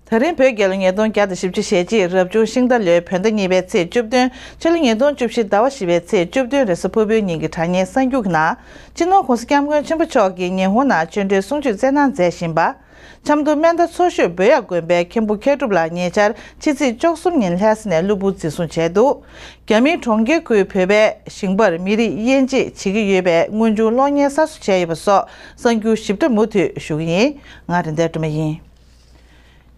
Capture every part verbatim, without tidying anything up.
ད་རིང་བོད་རྒྱལ་ལོ་ཉིས་སྟོང་བརྒྱ་དང་བཞི་བཅུ་ཞེ་གཅིག་རབ་བྱུང་ཤིང་རྟ་ལོའི་བོད་ཟླ་གཉིས་པའི་ཚེས་བཅུ་བདུན། ཕྱི་ལོ་ཉིས་སྟོང་བཅུ་བཞི་ཟླ་བ་བཞི་པའི་ཚེས་བཅུ་བདུན་རེས་གཟའ་ཕུར་བུའི་ཉིན་གྱི་དྲ་བརྙན་གསར་འགྱུར་གྱི་ནང་། སྤྱི་ནོར་༸གོང་ས་༸སྐྱབས་མགོན་ཆེན་པོ་མཆོག་གིས་ཉི་ཧོང་ནང་ཆོ་འཕྲུལ་གསུང་ཆོས་སྩལ་གནང་མཛད་བཞིན་པ། ཆབ་མདོ་སྨན་རྟ་མཚོ་ཤོད་བོད་ཡབ་དགོན་པའི་མཁན་པོ་མཁས་གྲུབ་ལགས་ཉེ་ཆར་ཕྱི་ཚེས་བཅུ་གསུམ་ཉིན་ལྷ་ས་ནས་གློ་བུར་འཛིན་བཟུང་བྱས་འདུག་རྒྱ་མིའི་གྲོང་ཁྱེར་ཁུལ་བོད་པའི་ཞིང་པར་མི་རིགས་དབྱེ་འབྱེད་བྱེད་ཀྱི་ཡོད་པའི་དངོས་བྱུང་གློག་བརྙན་གསར་བཟོ་བྱས་ཡོད་པ་སོགས་གསར་འགྱུར་ཞིབ་ཕྲ་མུ་མཐུད་ཞུ་གི་ཡིན། ང་རེ་འདས་སྒྲོལ་མ་ཡིན།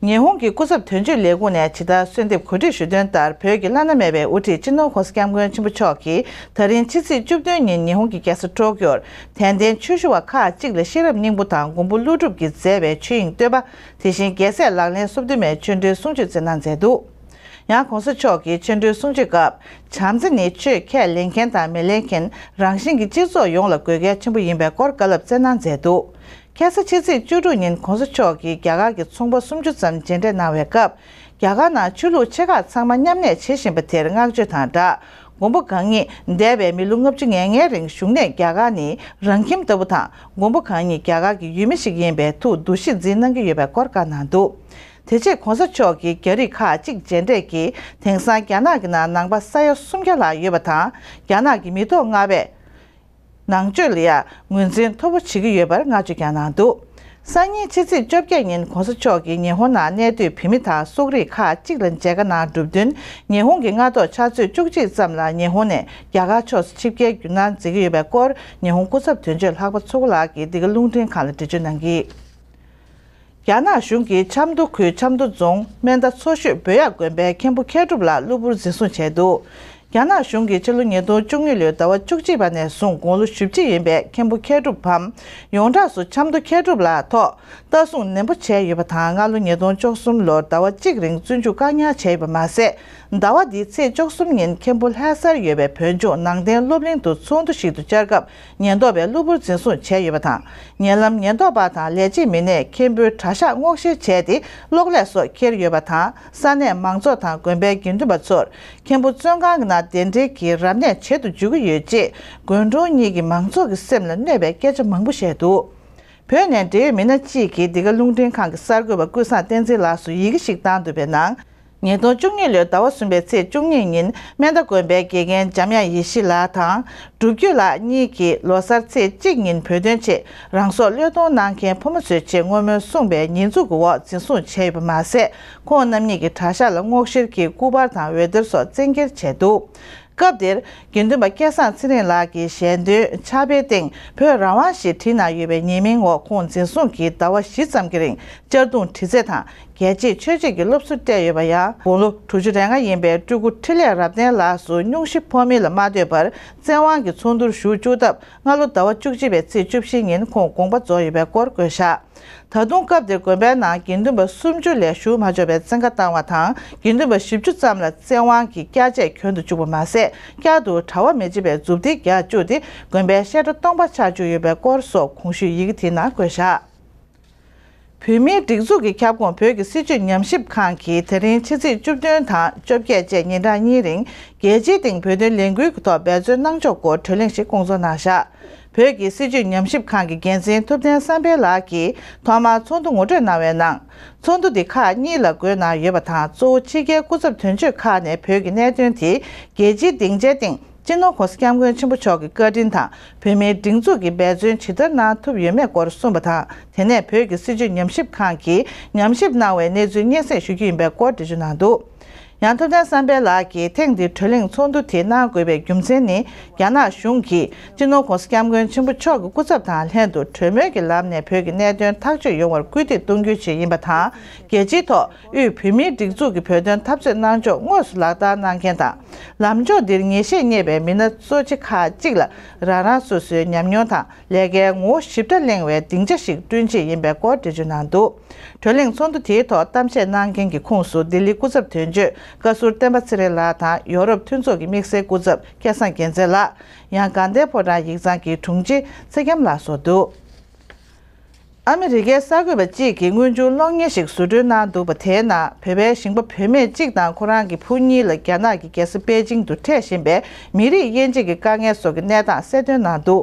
ཉི་ཧོང་གི་སྐུ་ཚབ་དོན་གཅོད་ལས་ཁུངས་ནས་ཇི་ལྟར་གསོལ་འདེབས་གོ་སྒྲིག་ཞུས་དོན་ལྟར། བོད་ཀྱི་བླ་ན་མེད་པའི་དབུ་ཁྲིད་སྤྱི་ནོར་༸གོང་ས་༸སྐྱབས་མགོན་ཆེན་པོ་མཆོག་གིས་ད་རིང་ཕྱི་ཚེས་བཅུ་བདུན་ཉིན་ཉི་ཧོང་གི་རྒྱལ་ས་ཊོ་ཀྱོར་དད་ལྡན་ཆོས་ཞུ་བ་ཁག་ཅིག་ལ་ཤེས་རབ་སྙིང་པོ་དང་མགོན་པོ་ཀླུ་སྒྲུབ་ཀྱིས་མཛད་པའི་ཆོས་དབྱིངས་བསྟོད་པ། དེ་བཞིན་རྒྱལ་སྲས་ལག་ལེན་སོ་བདུན་མའི་ཆོ་འཕྲུལ་གསུང་ཆོས་སྩལ་གནང་མཛད་འདུག་ཡང་༸གོང་ས་མཆོག་གིས་ཆོ་འཕྲུལ་གསུང་ཆོས་སྐབས། བྱམས་བརྩེ་ནི་ཆོས་ཁས་ལེན་མཁན་དང་མི་ལེན་མཁན་རང་བཞིན་གྱི་སྤྱི་ཚོགས་ཡོངས་ལ་དགོས་གལ་ཆེན་པོ་ཡིན་པའི་སྐོར་བཀའ་སློབ་སྩལ་གནང་མཛད་འདུག་ཁ་སང་ཕྱི་ཚེས་བཅུ་དྲུག་ཉིན་༸གོང་ས་མཆོག་གིས་རྒྱ་གར་གྱི་ཚོང་པ་སུམ་ཅུ་ཙམ་མཇལ་འཕྲད་གནང་བའི་སྐབས། རྒྱ་གར་ནང་ཆོས་ལུགས་ཆེ་ཁག་ཚང་མ་མཉམ་གནས་བྱེད་བཞིན་པ་དེར་བསྔགས་བརྗོད་དང་སྦྲགས། མགོན་པོ་གང་ཉིད་འདས་པའི་མི་ལོ་ལྔ་བཅུ་ང་ལྔའི་རིང་བཞུགས་གནས་རྒྱ་གར་ནི་རང་ཁྱིམ་ལྟ་བུ་དང་། མགོན་པོ་གང་ཉིད་རྒྱ་གར་གྱི་ཡུལ་མི་ཞིག་ཡིན་པའི་ཐུགས་འདུ་ཤེས་འཛིན་གནང་གི་ཡོད་པའི་སྐོར་བཀའ་གནང་འདུག་དེ་རྗེས་༸གོང་ས་མཆོག་གིས་རྒྱ་རིགས་ཁག་ཅིག་མཇལ་འཕྲད་ཀྱིས། དེང་སང་རྒྱ་ནག་གི་ནང་ནང་པ་ས་ཡ་སུམ་བརྒྱ་ལྷག་ཡོད་པ་དང་། རྒྱ་ནག་གི་མི་ཐོག་ལྔ་པའི་ནང་ཆོས་ལ་ཡང་ངོས་འཛིན་མཐོ་པོ་བྱེད་ཀྱི་ཡོད་པར་བསྔགས་བརྗོད་ཀྱང་གནང་འདུག་སང་ཉིན་ཕྱི་ཚེས་བཅོ་བརྒྱད་ཉིན་༸གོང་ས་མཆོག་གིས་ཉི་ཧོང་ནང་གནས་སྡོད་བོད་མི་དང་སོག་རིགས་ཁག་ཅིག་ལ་མཇལ་ཁ་གནང་གྲུབ་བསྟུན། ཉི་ཧོང་གི་སྔ་ཐོག་ཕྱག་ཚོད་བཅུ་གཅིག་ཙམ་ལ་ཉི་ཧོང་ནས་རྒྱ་གར་ཕྱོགས་སུ་ཆིབས་བསྒྱུར་གནང་མཛད་ཀྱི་ཡོད་པའི་སྐོར། ཉི་ཧོང་སྐུ་ཚབ་དོན་གཅོད་ལྷག་པ་མཚོ་སྒོ་ལགས་ཀྱིས་འདི་ག་རླུང་འཕྲིན་ཁང་ལ་འགྲེལ་བརྗོད་གནང་གིས། རྒྱ་ནག་གཞུང་གིས་ཆབ་མདོ་ཁུལ་ཆབ་མདོ་རྫོང་སྨན་རྟ་མཚོ་ཤོད་བོད་ཡབ་དགོན་པའི་མཁན་པོ་མཁས་གྲུབ་ལགས་གློ་བུར་འཛིན་བཟུང་བྱས་འདུག་རྒྱ་ནག་གཞུང་གིས་ཕྱི་ལོ་ཉིས་སྟོང་བཅུ་གཉིས་ལོའི་ཟླ་བ་བཅུ་གཅིག་པ་ནས་བཟུང་དགུང་ལོ་བཞི་བཅུ་ཡིན་པའི་མཁན་པོ་མཁས་གྲུབ་བམ་ཡོངས་གྲགས་སུ་ཆབ་མདོ་མཁས་གྲུབ་ལགས་ཐོག་ལྟ་སྲུང་ནན་པོ་བྱས་ཡོད་པ་དང་། སྔ་ལོ་ཉིས་སྟོང་བཅུ་གསུམ་ལོར་ཟླ་བ་གཅིག་རིང་བཙོན་འཇུག་བཀག་ཉར་བྱས་ཡོད་པ་མ་ཟད། ཟླ་བ་འདིའི་ཚེས་བཅུ་གསུམ་ཉིན་མཁན་པོ་ལྷ་སར་ཡོད་པའི་བོད་ལྗོངས་ནང་བསྟན་སློབ་གླིང་དུ་ཚོགས་འདུ་ཞིག་ཏུ་བཅར་སྐབས། ཉེན་རྟོག་པས་གློ་བུར་འཛིན་བཟུང་བྱས་ཡོད་པ་དང་། ཉེ་ལམ་ཉེན་རྟོག་པ་དང་ལས་བྱེད་མི་སྣས་མཁན་པོའི་གྲྭ་ཤག་སྔོག་བཤེར་བྱས་ཏེ། གློག་ཀླད་སོགས་འཁྱེར་ཡོད་པ་དང་། ས་གནས་མང་ཚོགས་དང་དགོན་པའི་དགེ་འདུན་པ་ཚོར་མཁན་པོ་བཙོན་ཁང་གི་ནང་གདན་འདྲེན་གྱིས་རབ་གནས་བྱེད་དུ་འཇུག་གི་ཡོད་ཅེས། དགོན་གྲོང་གཉིས་ཀྱི་མང་ཚོགས་ཀྱི་སེམས་ལ་གནོད་པའི་སྐད་ཆ་མང་པོ་བཤད་འདུག་བོད་ནས་འབྲེལ་ཡོད་མི་སྣ་གཅིག་གིས་འདི་ག་རླུང་འཕྲིན་ཁང་གི་གསར་འགོད་པ་ཀུན་བཟང་བསྟན་འཛིན་ལགས་སུ་ཡི་གེ་ཞིག་བཏང་འདུག་པའི་ནང་། ཉིས་སྟོང་བཅུ་གཉིས་ལོའི་ཟླ་བ་གསུམ་པའི་ཚེས་བཅུ་གཉིས་ཉིན་སྨན་རྟ་དགོན་པའི་དགེ་རྒན་འཇམ་དབྱངས་ཡེ་ཤེས་ལགས་དང་། སྒྲུབ་བརྒྱུད་ལགས་གཉིས་ཀྱིས་ལོ་གསར་ཚེས་གཅིག་ཉིན་བོད་དོན་ཆེད་རང་སྲོག་བློས་གཏོང་གནང་མཁན་ཕོ་མོ་ཚོའི་ཆེད་བསྔོ་སྨོན་གསུངས་པའི་ཉེས་འཛུགས་ཀྱི་འོག་འཛིན་བཟུང་བྱས་ཡོད་པ་མ་ཟད། ཁོང་རྣམ་གཉིས་ཀྱི་གྲྭ་ཤག་ལ་སྔོག་བཤེར་གྱིས་སྐུ་པར་དང་འོད་སྡེར་སོགས་བཙན་འཁྱེར་བྱས་འདུག་སྐབས་དེར། དགེ་འདུན་པ་སྐལ་བཟང་ཚེ་རིང་ལགས་ཀྱིས་ཞལ་འདོན་ཕྱག་དཔེའི་སྟེང་བོད་རང་དབང་ཞེས་བྲིས་གནང་ཡོད་པའི་ཉེས་མིང་འོག་ཁོང་འཛིན་བཟུང་གིས་ཟླ་བ་བཞི་ཙམ་གྱི་རིང་གཅར་རྡུང་དྲི་རྩད་དང་རྒྱལ་གཅེས་ཆོས་གཅེས་ཀྱི་སློབ་གསོ་སྤྲད་ཡོད་པ་ཡང་། དགུང་ལོ་དྲུག་ཅུ་རེ་ལྔ་ཡིན་པའི་སྤྲུལ་སྐུ་འཕྲིན་ལས་རབ་བརྟན་ལགས་སུ་སྙུང་གཞི་ཕོག་མིན་ལ་མ་ལྟོས་པར་བཙན་དབང་གིས་ཚོགས་འདུར་ཞུགས་བཅུག་སྟབས། སྔ་ལོ་ཟླ་བ་བཅུ་གཅིག་པའི་ཚེས་བཅུ་བཞི་ཉིན་ཁོང་དགོངས་པ་རྫོགས་ཡོད་པའི་སྐོར་བཀོད་བཞག་ད་དུང་སྐབས་དེར་དགོན་པའི་ནང་དགེ་འདུན་པ་སུམ་ཅུ་ལས་ཞུགས་མ་ཆོག་པའི་བཙན་བཀའ་བཏང་བ་དང་། དགེ་འདུན་པ་བཞི་བཅུ་ཙམ་ལ་བཙན་དབང་གིས་བསྐྱར་ཆད་གྱོན་དུ་བཅུག་པ་མ་ཟད། བསྐྱར་དུ་གྲྭ་པ་མི་བྱེད་པའི་མཛུབ་ཐེལ་རྒྱག་བཅུག་སྟེ། དགོན་པའི་བཤད་གྲྭ་སྟོང་པ་ཆགས་བཅུག་ཡོད་པའི་སྐོར་སོགས་གོང་ཞུས་ཡི་གེ་དེའི་ནང་བཀོད་བཞག་བོད་མིའི་སྒྲིག་འཛུགས་ཀྱི་ཁྱབ་ཁོངས་བོད་ཀྱི་སྲིད་བྱུས་ཉམས་ཞིབ་ཁང་གིས་དེ་རིང་ཕྱི་ཚེས་བཅུ་བདུན་དང་བཅོ་བརྒྱད་བཅས་ཉིན་གྲངས་གཉིས་རིང་རྒྱལ་སྤྱིའི་སྟེང་བོད་དོན་ལས་འགུལ་གྱི་ཐོག་འབད་བརྩོན་གནང་ཕྱོགས་སྐོར་གྲོས་གླེང་ཞིག་བསྐོང་ཚོགས་གནང་བཞག་བོད་ཀྱི་སྲིད་བྱུས་ཉམས་ཞིབ་ཁང་གི་འགན་འཛིན་ཐུབ་བསྟན་བསམ་འཕེལ་ལགས་ཀྱིས་ཐོག་མར་ཚོགས་འདུ་ངོ་སྤྲོད་གནང་བའི་ནང་། ཚོགས་འདུ་འདི་ཁག་གཉིས་ལ་བགོས་གནང་ཡོད་པ་དང་། གཙོ་བོ་ཕྱི་རྒྱལ་སྐུ་ཚབ་དོན་གཅོད་ཁག་ནས་བོད་ཀྱི་གནད་དོན་དེ་རྒྱལ་སྤྱིའི་སྡིངས་ཆའི་སྟེང་སྤྱི་ནོར་༸གོང་ས་༸སྐྱབས་མགོན་ཆེན་པོ་མཆོག་གི་བཀའ་དྲིན་དང་། བོད་མིའི་སྒྲིག་འཛུགས་ཀྱིས་འབད་བརྩོན་ཇི་ལྟར་གནང་ཐུབ་ཡོད་མེད་སྐོར་གསུངས་པ་དང་། དེ་ནས་བོད་ཀྱི་སྲིད་བྱུས་ཉམས་ཞིབ་ཁང་གིས་ཉམས་ཞིབ་གནང་བའི་གནས་ཚུལ་སྙན་སེང་ཞུ་རྒྱུ་ཡིན་པའི་སྐོར་འགྲེལ་བརྗོད་གནང་འདུག་ཡང་ཐུབ་བསྟན་བསམ་འཕེལ་ལགས་ཀྱིས་ཐེངས་འདིའི་གྲོས་གླེང་ཚོགས་འདུ་དེ་གནང་དགོས་པའི་རྒྱུ་མཚན་ནི། རྒྱ་ནག་གཞུང་གིས་སྤྱི་ནོར་༸གོང་ས་༸སྐྱབས་མགོན་ཆེན་པོ་མཆོག་གི་སྐུ་ཚབ་དང་ལྷན་དུ་གྲོས་མོལ་གྱི་ལམ་ནས་བོད་ཀྱི་གནད་དོན་ཐག་གཅོད་ཡོང་བར་སྐུལ་འདེད་གཏོང་རྒྱུའི་ཆེད་ཡིན་པ་དང་། རྒྱལ་སྤྱིའི་ཐོག་དབུས་བོད་མིའི་སྒྲིག་འཛུགས་ཀྱི་བོད་དོན་འཐབ་རྩོད་གནང་ཕྱོགས་དངོས་སུ་ལག་བསྟར་གནང་མཁན་དང་། ལམ་ཕྱོགས་འདིར་ངེས་ཤེས་རྙེད་པའི་མི་སྣ་གཙོ་ཆེ་ཁག་ཅིག་ལ་རང་རང་སོ་སོའི་ཉམས་མྱོང་དང་། ལས་ཀའི་ངོ་བོ་ཞིབ་ཕྲ་གླེང་བའི་སྡིངས་ཆ་ཞིག་བསྐྲུན་ཆེད་ཡིན་པའི་སྐོར་འགྲེལ་བརྗོད་གནང་འདུག་གྲོས་གླེང་ཚོགས་འདུ་དེའི་ཐོག་གཏམ་བཤད་གནང་མཁན་གྱི་ཁོངས་སུ་ལྡི་ལི་སྐུ་ཚབ་དོན་གཅོད་བཀའ་ཟུར་བསྟན་པ་ཚེ་རིང་ལགས་དང་། ཡོ་རོབ་མཐུན་ཚོགས་ཀྱི་དམིགས་བསལ་སྐུ་ཚབ་སྐལ་བཟང་རྒྱལ་མཚན་ལགས། ཡང་དགའ་ལྡན་ཕོ་བྲང་ཡིག་ཚང་གི་དྲུང་ཆེ་ཚེ་རྒྱམ་ལགས་སོགས་འདུག་ཨ་མི་རི་ཀའི་གསར་འགོད་པ་གཅིག་གིས་དངོས་བྱུང་གློག་བརྙན་ཞིག་བཟོ་སྐྲུན་གནང་འདུག་པ། དེའི་ནང་བོད་པའི་ཞིང་པ་བུད་མེད་གཅིག་དང་ཁོ་རང་གི་བུ་གཉིས་ལ་རྒྱ་ནག་གི་རྒྱལ་ས་པེ་ཅིང་དུ་འཕྲད་བཞིན་པའི་མི་རིགས་དབྱེ་འབྱེད་ཀྱི་དཀའ་ངལ་སོགས་ཀྱི་གནས་སྟངས་གསལ་སྟོན་གནང་འདུག་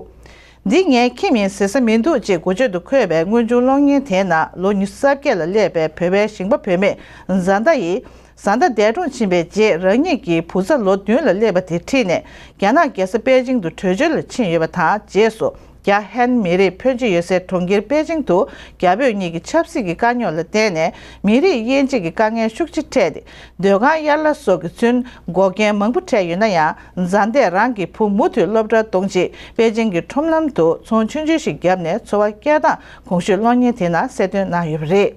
འདི་ངའི་ཁྱིམ་ཡིན་ཟེར་ས་མི་འདུག་ཅེས་འགོ་བརྗོད་དུ་འཁོད་པའི་དངོས་བྱུང་གློག་བརྙན་དེའི་ནང་ལོ་ཉི་ཤུ་རྩ་བརྒྱད་ལ་སླེབས་པའི་བོད་པའི་ཞིང་པ་བུད་མེད་ཛཱ་ཏཱ་ཡིས། བཟའ་ཟླ་འདས་གྲོངས་ཕྱིན་པའི་རྗེས་རང་ཉིད་ཀྱི་བུ་ཚ་ལོ་བདུན་ལ་སླེབས་པ་དེ་ཁྲིད་ནས་རྒྱ་ནག་རྒྱལ་ས་པེ་ཅིང་དུ་བྲོས་བྱོལ་ལ་ཕྱིན་ཡོད་པ་དང་། རྗེས་སུ་རྒྱ་ཧན་མི་རིགས་ཕོན་ཆེ་ཡོད་སའི་གྲོང་ཁྱེར་པེ་ཅིང་དུ་རྒྱ་བོད་གཉིས་ཀྱི་ཆབ་སྲིད་ཀྱི་དཀའ་རྙོག་ལ་བརྟེན་ནས་མི་རིགས་དབྱེ་འབྱེད་ཀྱི་དཀའ་ངལ་ཤུགས་ཆེ་འཕྲད་དེ། སྡོད་ཁང་གཡར་གླ་སོགས་ཀྱིས་ཚུན་འགོག་རྐྱེན་མང་པོ་འཕྲད་ཡོད་ན་ཡང་། ཛཱ་ཏཱས་རང་གི་བུ་མུ་མཐུད་སློབ་གྲྭར་གཏོང་ཆེད་པེ་ཅིང་གི་ཁྲོམ་ལམ་དུ་ཚོང་ཆུང་ཆུང་ཞིག་བརྒྱབ་ནས་འཚོ་བ་སྐྱེལ་སྟངས་གོང་ཞུས་གློག་བརྙན་དེའི་ནང་གསལ་སྟོན་གནང་ཡོད་པ་རེད།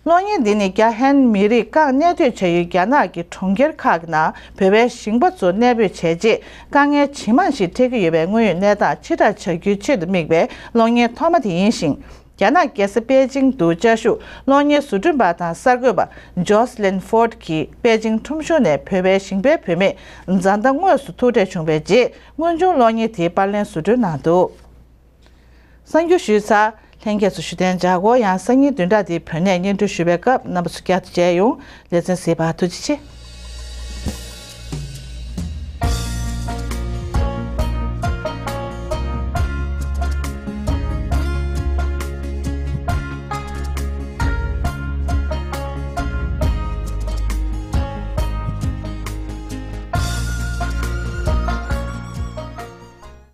གློག་བརྙན་འདི་ནི་རྒྱ་ཧན་མི་རིགས་རྐང་གནས་སྡོད་བྱ་ཡུལ་རྒྱ་ནག་གི་གྲོང་ཁྱེར་ཁག་གི་ནང་བོད་པའི་ཞིང་པ་ཚོ་གནས་སྤོས་བྱས་རྗེས་དཀའ་ངལ་ཇི་མང་ཞིག་འཕྲད་ཀྱི་ཡོད་པའི་དངོས་ཡོད་གནས་སྟངས་ཕྱིར་བསྒྲགས་བྱ་རྒྱུའི་ཆེད་དུ་དམིགས་པའི་གློག་བརྙན་ཐོག་མ་དེ་ཡིན་ཞིང་། རྒྱ་ནག་རྒྱལ་ས་པེ་ཅིང་དུ་བཅའ་བཞུགས་གློག་བརྙན་བཟོ་སྐྲུན་པ་དང་གསར་འགོད་པ་ཇོ་སི་ལིན་ཧྥོར་ཌི་གིས་པེ་ཅིང་ཁྲོམ་གཞུང་ནས་བོད་པའི་ཞིང་པའི་བུད་མེད་ཛཱ་ཏཱ་དངོས་སུ་ཐུག་འཕྲད་བྱུང་བའི་རྗེས་དངོས་བྱུང་གློག་བརྙན་དེའི་པར་ལེན་བཟོ་སྐྲུན་གནང་འདུག་གསར་འགྱུར་ཞུས་ཚར། ལྷན་རྒྱས་ཚོ་བཞུགས་གདན་འཇགས་སྒོ་ཡང་སང་ཉིན་བདུན་ཕྲག་འདིའི་བོད་གནས་སྙན་སྒྲོན་ཞུ་བའི་སྐབས་རྣམ་པ་ཚོ་བསྐྱར་དུ་མཇལ་ཡོང་། ལེ་ཚན་གཟིགས་པར་ཐུགས་རྗེ་ཆེ།